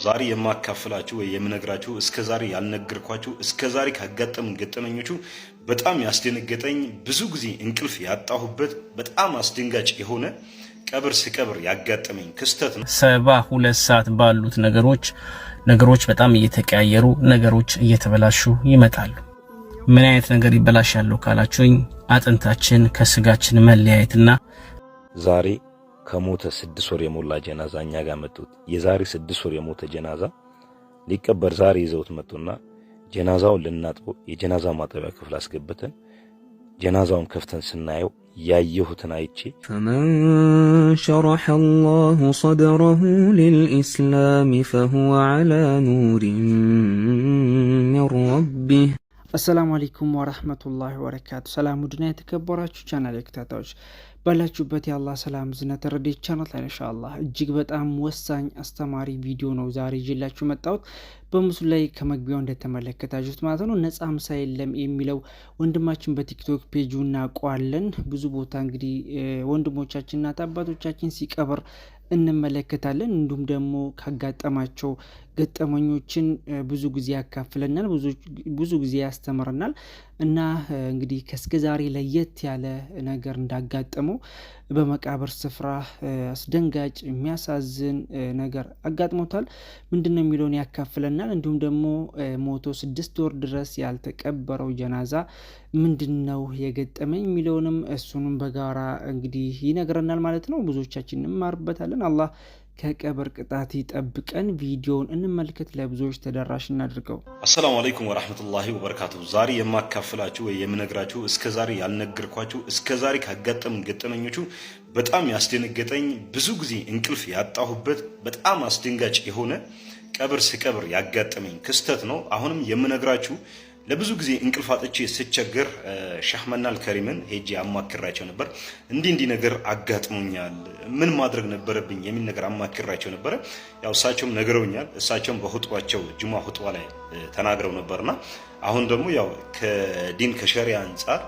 ዛሬ የማካፍላችሁ ወይ የምነግራችሁ እስከ ዛሬ ያልነገርኳችሁ እስከ ዛሬ ካጋጠሙኝ ገጠመኞቹ በጣም ያስደነገጠኝ፣ ብዙ ጊዜ እንቅልፍ ያጣሁበት፣ በጣም አስደንጋጭ የሆነ ቀብር ስቀብር ያጋጠመኝ ክስተት ነው። 72 ሰዓት ባሉት ነገሮች በጣም እየተቀያየሩ፣ ነገሮች እየተበላሹ ይመጣሉ። ምን አይነት ነገር ይበላሻሉ ካላችሁኝ፣ አጥንታችን ከስጋችን መለያየትና ዛሬ ከሞተ 6 ወር የሞላ ጀናዛ እኛ ጋር መጡት። የዛሬ 6 ወር የሞተ ጀናዛ ሊቀበር ዛሬ ይዘውት መጡና ጀናዛውን ልናጥበው የጀናዛ ማጠቢያ ክፍል አስገብተን ጀናዛውን ከፍተን ስናየው ያየሁትን አይቼ فمن شرح الله صدره للإسلام فهو على نور من ربه። السلام عليكم ورحمة الله وبركاته። ሰላም ውድና የተከበራችሁ ቻናል ተከታታዮች፣ ባላችሁበት የአላህ ሰላም እዝነት ረድኤት ቻናል ላይ ኢንሻአላህ እጅግ በጣም ወሳኝ አስተማሪ ቪዲዮ ነው ዛሬ ይዤላችሁ መጣሁት። በምስሉ ላይ ከመግቢያው እንደተመለከታችሁት ማለት ነው፣ ነጻ ምሳ የለም የሚለው ወንድማችን በቲክቶክ ፔጁ እናውቀዋለን። ብዙ ቦታ እንግዲህ ወንድሞቻችን እናት አባቶቻችን ሲቀብር እንመለከታለን። እንዲሁም ደግሞ ካጋጠማቸው ገጠመኞችን ብዙ ጊዜ ያካፍለናል፣ ብዙ ጊዜ ያስተምረናል። እና እንግዲህ ከእስከ ዛሬ ለየት ያለ ነገር እንዳጋጠመው፣ በመቃብር ስፍራ አስደንጋጭ የሚያሳዝን ነገር አጋጥሞታል። ምንድን ነው የሚለውን ያካፍለናል። እንዲሁም ደግሞ ሞቶ 6 ወር ድረስ ያልተቀበረው ጀናዛ ምንድን ነው የገጠመኝ የሚለውንም እሱንም በጋራ እንግዲህ ይነግረናል ማለት ነው። ብዙዎቻችን እንማርበታለን። አላህ ከቀብር ቅጣት ይጠብቀን። ቪዲዮውን እንመልከት፣ ለብዙዎች ተደራሽ እናድርገው። السلام عليكم ورحمة الله وبركاته። ዛሬ የማካፍላችሁ ወይ የምነግራችሁ እስከ ዛሬ ያልነገርኳችሁ እስከ ዛሬ ካጋጠሙኝ ገጠመኞቹ በጣም ያስደነገጠኝ፣ ብዙ ጊዜ እንቅልፍ ያጣሁበት፣ በጣም አስደንጋጭ የሆነ ቀብር ስቀብር ያጋጠመኝ ክስተት ነው። አሁንም የምነግራችሁ ለብዙ ጊዜ እንቅልፍ አጥቼ ስቸገር ሼህ መናል ከሪምን ሄጄ አማክራቸው ነበር። እንዲህ እንዲህ ነገር አጋጥሞኛል፣ ምን ማድረግ ነበረብኝ የሚል ነገር አማክራቸው ነበረ። ያው እሳቸውም ነግረውኛል። እሳቸውም በሁጥባቸው ጁማ ሁጥባ ላይ ተናግረው ነበርና አሁን ደግሞ ያው ከዲን ከሸሪያ አንጻር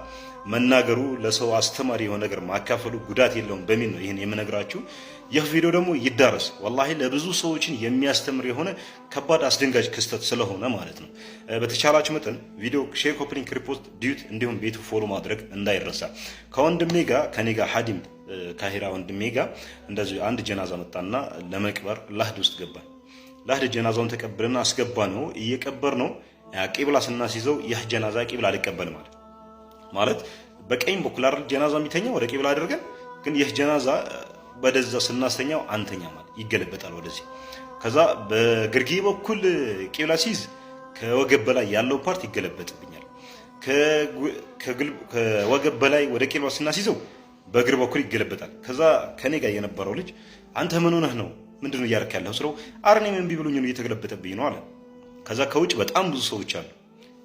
መናገሩ፣ ለሰው አስተማሪ የሆነ ነገር ማካፈሉ ጉዳት የለውም በሚል ነው ይህን የምነግራችሁ። ይህ ቪዲዮ ደግሞ ይዳረስ፣ ወላሂ ለብዙ ሰዎችን የሚያስተምር የሆነ ከባድ አስደንጋጭ ክስተት ስለሆነ ማለት ነው። በተቻላችሁ መጠን ቪዲዮ share፣ copy link፣ repost፣ duet እንዲሁም ቤቱ follow ማድረግ እንዳይረሳ። ከወንድሜ ጋር ከኔ ጋር ሀዲም ካሂራ ወንድሜ ጋር እንደዚሁ አንድ ጀናዛ መጣና ለመቅበር ላህድ ውስጥ ገባን። ላህድ ጀናዛውን ተቀብለን አስገባ ነው፣ እየቀበር ነው፣ ቂብላ ስናስይዘው ይህ ጀናዛ ቂብላ አልቀበልም ማለት በቀኝ በኩል አይደል ጀናዛ የሚተኛው ወደ ቂብላ አድርገን፣ ግን ይህ ጀናዛ ወደዛ ስናስተኛው አንተኛ ማለት ይገለበጣል ወደዚህ። ከዛ በግርጌ በኩል ቂብላ ሲይዝ ከወገብ በላይ ያለው part ይገለበጥብኛል። ከወገብ በላይ ወደ ቂብላ ስናስይዘው በእግር በኩል ይገለበጣል። ከዛ ከኔ ጋር የነበረው ልጅ አንተ ምን ሆነህ ነው፣ ምንድን ነው እያደረክ ያለኸው ስለው አረ እኔም እምቢ ብሎኝ ነው፣ እየተገለበጠብኝ ነው አለ። ከዛ ከውጭ በጣም ብዙ ሰዎች አሉ።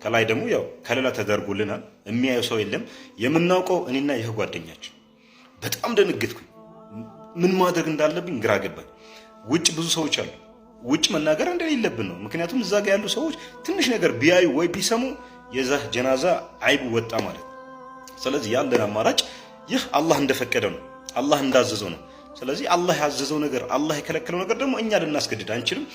ከላይ ደግሞ ያው ከለላ ተደርጎልናል። የሚያየው ሰው የለም። የምናውቀው እኔና ይህ ጓደኛችን። በጣም ደነገጥኩኝ። ምን ማድረግ እንዳለብኝ ግራ ገባኝ። ውጭ ብዙ ሰዎች አሉ። ውጭ መናገር እንደሌለብን ነው። ምክንያቱም እዛ ጋ ያሉ ሰዎች ትንሽ ነገር ቢያዩ ወይ ቢሰሙ የዛ ጀናዛ አይቡ ወጣ ማለት ነው። ስለዚህ ያለን አማራጭ ይህ አላህ እንደፈቀደ ነው፣ አላህ እንዳዘዘው ነው። ስለዚህ አላህ ያዘዘው ነገር፣ አላህ የከለከለው ነገር ደግሞ እኛ ልናስገድድ አንችልም።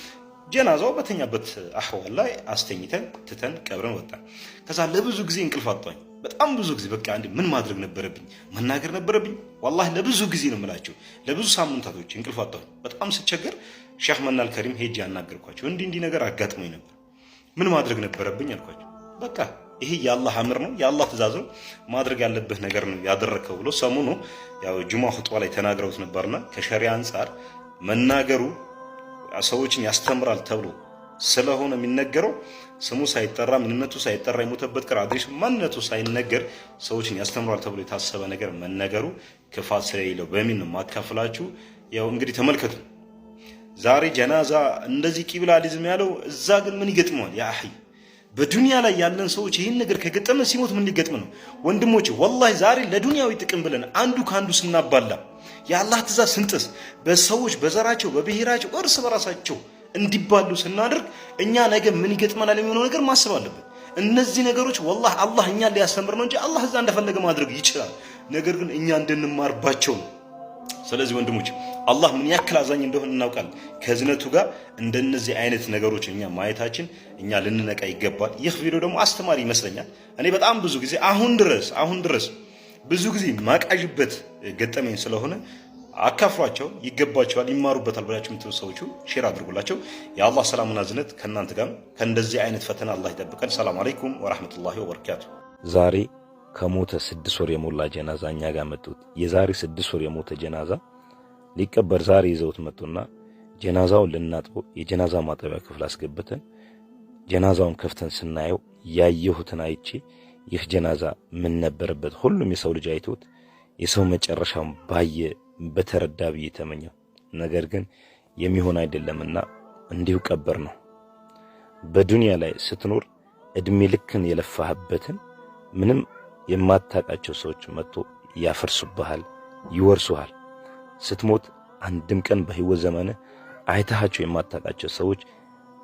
ጀናዛው በተኛበት አህዋል ላይ አስተኝተን ትተን ቀብረን ወጣን። ከዛ ለብዙ ጊዜ እንቅልፍ አጣኝ። በጣም ብዙ ጊዜ በቃ አንድ ምን ማድረግ ነበረብኝ፣ መናገር ነበረብኝ። والله ለብዙ ጊዜ ነው የምላቸው፣ ለብዙ ሳምንታቶች እንቅልፍ አጣኝ። በጣም ስቸገር ሼህ መናል ከሪም ሄጄ ያናገርኳቸው፣ እንዲህ እንዲህ ነገር አጋጥሞኝ ነበር፣ ምን ማድረግ ነበረብኝ አልኳቸው። በቃ ይሄ የአላህ አምር ነው፣ የአላህ ትእዛዝ ነው፣ ማድረግ ያለብህ ነገር ነው ያደረግከው ብሎ ሰሞኑ ያው ጁማ ሁጥባ ላይ ተናግረውት ነበርና ከሸሪያ አንጻር መናገሩ ሰዎችን ያስተምራል ተብሎ ስለሆነ የሚነገረው፣ ስሙ ሳይጠራ፣ ምንነቱ ሳይጠራ፣ የሞተበት ቀን፣ address ኡ፣ ማንነቱ ሳይነገር ሰዎችን ያስተምራል ተብሎ የታሰበ ነገር መነገሩ ክፋት ስለሌለው በሚል ነው ማካፍላችሁ። ያው እንግዲህ ተመልከቱ። ዛሬ ጀናዛ እንደዚህ ቂብላ አልይዝም ያለው እዛ ግን ምን ይገጥመዋል? يا أخي በዱንያ ላይ ያለን ሰዎች ይህን ነገር ከገጠመን ሲሞት ምን ሊገጥም ነው? ወንድሞች፣ ወላሂ ዛሬ ለዱንያዊ ጥቅም ብለን አንዱ ከአንዱ ስናባላ፣ የአላህ ትእዛዝ ስንጥስ፣ በሰዎች በዘራቸው በብሔራቸው እርስ በራሳቸው እንዲባሉ ስናደርግ እኛ ነገ ምን ይገጥመናል የሚሆነው ነገር ማሰብ አለብን። እነዚህ ነገሮች ወላሂ አላህ እኛን ሊያስተምር ነው እንጂ አላህ እዛ እንደፈለገ ማድረግ ይችላል። ነገር ግን እኛ እንድንማርባቸው ነው። ስለዚህ ወንድሞች አላህ ምን ያክል አዛኝ እንደሆነ እናውቃለን። ከእዝነቱ ጋር እንደነዚህ አይነት ነገሮች እኛ ማየታችን እኛ ልንነቃ ይገባል። ይህ ቪዲዮ ደግሞ አስተማሪ ይመስለኛል። እኔ በጣም ብዙ ጊዜ አሁን ድረስ ብዙ ጊዜ ማቃዥበት ገጠመኝ ስለሆነ አካፍሏቸው፣ ይገባቸዋል፣ ይማሩበታል ብላችሁ የምትሉ ሰዎቹ share አድርጉላቸው። የአላህ ሰላምና እዝነት ከእናንተ ጋር፣ ከእንደዚህ አይነት ፈተና አላህ ይጠብቀን። ሰላም አለይኩም ወራህመቱላሂ ወበረካቱ። ዛሬ ከሞተ 6 ወር የሞላ ጀናዛ እኛ ጋር መጡት። የዛሬ 6 ወር የሞተ ጀናዛ ሊቀበር ዛሬ ይዘውት መጡና ጀናዛውን ልናጥበው የጀናዛ ማጠቢያ ክፍል አስገብተን ጀናዛውን ከፍተን ስናየው ያየሁትን አይቼ ይህ ጀናዛ ምን ነበረበት፣ ሁሉም የሰው ልጅ አይቶት የሰው መጨረሻውን ባየ በተረዳ ብዬ ተመኘው። ነገር ግን የሚሆን አይደለምና እንዲሁ ቀበር ነው። በዱንያ ላይ ስትኖር እድሜ ልክን የለፋህበትን ምንም የማታውቃቸው ሰዎች መጥቶ ያፈርሱብሃል፣ ይወርሱሃል። ስትሞት አንድም ቀን በህይወት ዘመንህ አይተሃቸው የማታውቃቸው ሰዎች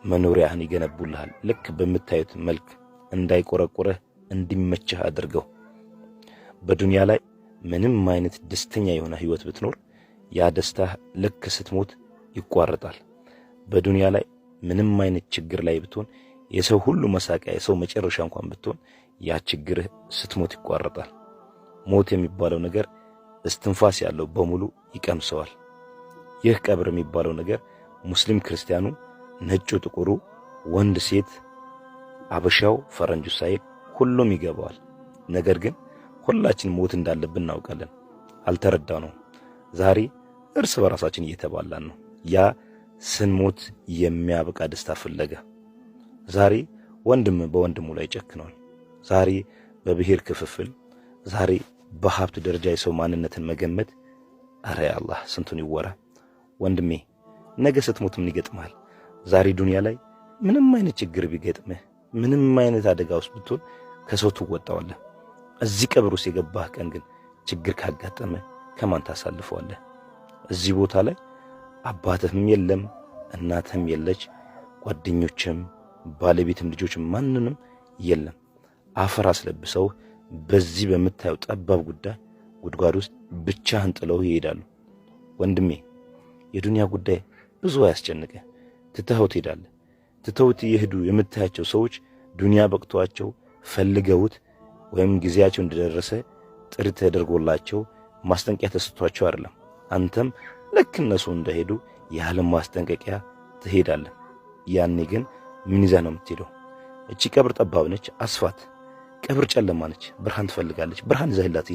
መኖሪያህን ይገነቡልሃል። ልክ በምታዩት መልክ እንዳይቆረቁረህ እንዲመችህ አድርገው። በዱንያ ላይ ምንም አይነት ደስተኛ የሆነ ህይወት ብትኖር ያ ደስታህ ልክ ስትሞት ይቋረጣል። በዱንያ ላይ ምንም አይነት ችግር ላይ ብትሆን፣ የሰው ሁሉ መሳቂያ፣ የሰው መጨረሻ እንኳን ብትሆን ያ ችግርህ ስትሞት ይቋረጣል። ሞት የሚባለው ነገር እስትንፋስ ያለው በሙሉ ይቀምሰዋል። ይህ ቀብር የሚባለው ነገር ሙስሊም ክርስቲያኑ፣ ነጩ ጥቁሩ፣ ወንድ ሴት፣ አበሻው ፈረንጁ ሳይል ሁሉም ይገባዋል። ነገር ግን ሁላችን ሞት እንዳለብን እናውቃለን። አልተረዳነው። ዛሬ እርስ በራሳችን እየተባላን ነው። ያ ስንሞት የሚያበቃ ደስታ ፍለጋ ዛሬ ወንድም በወንድሙ ላይ ጨክኗል። ዛሬ በብሔር ክፍፍል፣ ዛሬ በሀብት ደረጃ የሰው ማንነትን መገመት፣ አረ አላህ ስንቱን ይወራ። ወንድሜ፣ ነገ ስትሞት ምን ይገጥምሃል? ዛሬ ዱንያ ላይ ምንም አይነት ችግር ቢገጥምህ፣ ምንም አይነት አደጋ ውስጥ ብትሆን ከሰው ትወጣዋለህ። እዚህ ቀብር ውስጥ የገባህ ቀን ግን ችግር ካጋጠመ ከማን ታሳልፈዋለህ? እዚህ ቦታ ላይ አባትህም የለም፣ እናትህም የለች፣ ጓደኞችም፣ ባለቤትም፣ ልጆችም ማንንም የለም። አፈር አስለብሰው በዚህ በምታየው ጠባብ ጉዳይ ጉድጓድ ውስጥ ብቻህን ጥለው ይሄዳሉ። ወንድሜ፣ የዱንያ ጉዳይ ብዙ አያስጨንቅህ። ትተኸው ትሄዳለህ። ትተውት የሄዱ የምታያቸው ሰዎች ዱንያ በቅቷቸው ፈልገውት ወይም ጊዜያቸው እንደደረሰ ጥሪ ተደርጎላቸው ማስጠንቀቂያ ተሰጥቷቸው አይደለም። አንተም ልክ እነሱ እንደሄዱ ያለ ማስጠንቀቂያ ትሄዳለህ። ያኔ ግን ምን ይዘህ ነው የምትሄደው? እቺ ቀብር ጠባብ ነች፣ አስፋት። ቀብር ጨለማ ነች፣ ብርሃን ትፈልጋለች። ብርሃን ይዘህላት።